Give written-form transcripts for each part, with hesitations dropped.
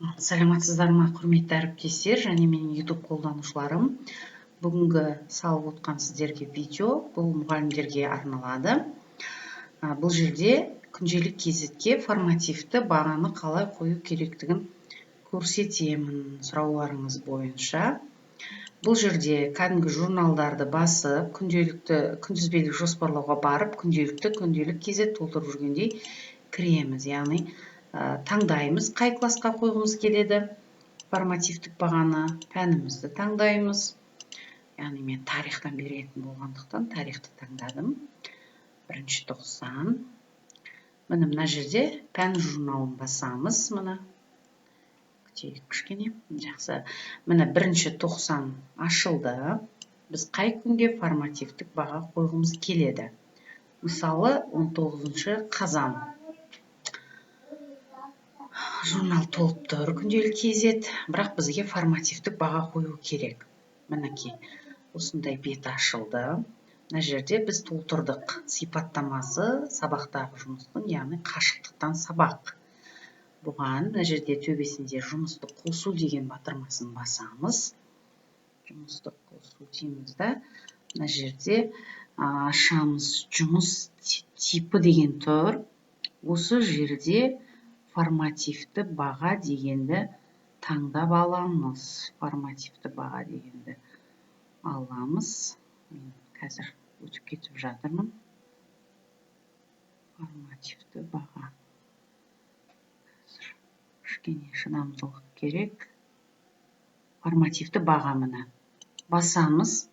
Саламатсыздар ма, құрметті әріптестер және менің YouTube қолданушыларым! Бүгінгі салып отқан сіздерге видео бұл мұғалімдерге арналады. Бұл жерде Күнделік kz-ке формативті бағаны қалай қою керектігін көрсетемін сұрауларыңыз бойынша. Бұл жерде кәдімгі журналдарды басып, күнделікті күнтізбелік жоспарлауға барып, күнделікті Күнделік kz толтырып жүргендей кіреміз, яғни таңдаймыз қай классқа қойғымыз келеді формативтік бағаны, пәнімізді таңдаймыз. Яғни мен тарихтан беретін болғандықтан, тарихты таңдадым. Бірінші 90. Міне, мына жерде пән журналын басамыз. Міне, күтейік кішкене. Жақсы, міне, бірінші 90 ашылды. Біз қай күнге формативтік баға қойғымыз келеді? Мысалы, 19 қазан. Журнал толып тұр, Күнделік kz, бірақ бізге формативтік баға қою керек. Мінекей, осындай бет ашылды. Мына жерде біз толтырдық: сипаттамасы сабақтағы жұмыстың, яғни қашықтықтан сабақ. Бұған мына жерде төбесінде «Жұмысты қосу» деген батырмасын басамыз. «Жұмысты қосу» дейміз да, мына жерде ашамыз, «Жұмыс типі» деген тұр. Осы жерде «Формативті баға» дегенді таңдап аламыз. «Формативті баға» дегенді аламыз. Мен қазір өтіп кетіп жатырмын. Формативті баға. Қазір кішкене шыдамдылық керек. «Формативті баға», міне, басамыз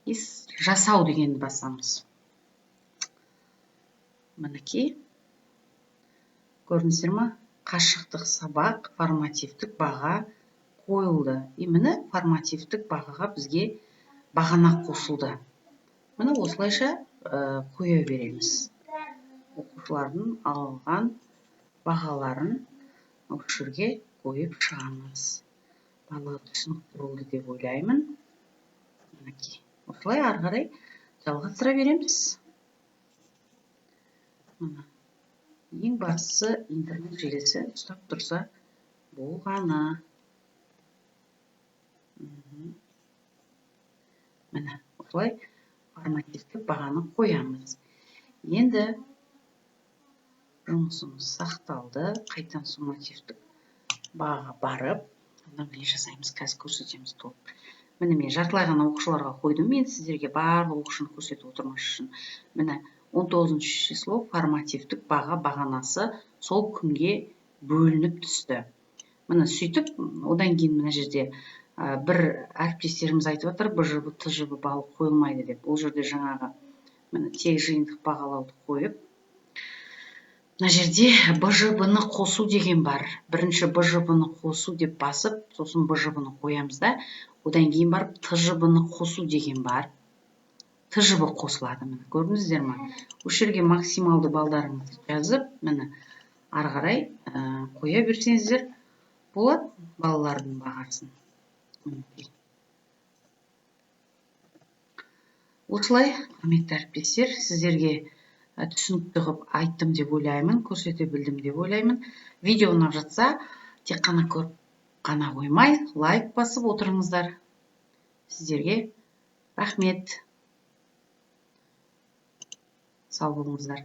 и «Жасау» дегенді басамыз. Мінекей, көрдіңіздер ма? Қашықтық сабақ, формативтік баға қойылды. И міне, формативтік бағаға бізге бағана қосылды. Міне, осылайша қоя береміз. Оқушылардың алған бағаларын осы жерге қойып шығамыз. Барлығы түсінікті болды деп ойлаймын. Мінекей, осылай ары қарай жалғастыра береміз. Міне, ең бастысы, интернет желісі ұстап тұрса болғаны. Міне, осылай формативтік бағаны қоямыз. Енді жұмысымыз сақталды. Қайтадан суммативтік бағаға барып, обновление жасаймыз. Қазір көрсетеміз толық. Міне, мен жартылай ғана оқушыларға қойдым. Мен сіздерге барлық оқушыны көрсетіп отырмас үшін. Міне, 19 число, формативтік баға бағанасы сол күнге бөлініп түсті. Міне, сөйтіп, одан кейін мына жерде бір әріптестеріміз айтып жатыр, БЖБ, ТЖБ балл қойылмайды деп. Ол жерде жаңағы, міне, тек жиынтық бағалауды қойып, мына жерде БЖБ ны қосу деген бар. Бірінші БЖБ ны қосу деп басып, сосын БЖБ ны қоямыз да, одан кейін барып ТЖБ ны қосу деген бар. ТЖБ қосылады. Міне, көрдіңіздер ма? Осы жерге максималды балдарыңызды жазып, міне, ары қарай қоя берсеңіздер болады балалардың бағасын. Мінекей, осылай, құрметті әріптестер, сіздерге түсінікті қылып айттым деп ойлаймын, көрсете білдім деп ойлаймын. Видео ұнап жатса, тек қана көріп қана қоймай, лайк басып отырыңыздар. Сіздерге рахмет, сау болыңыздар.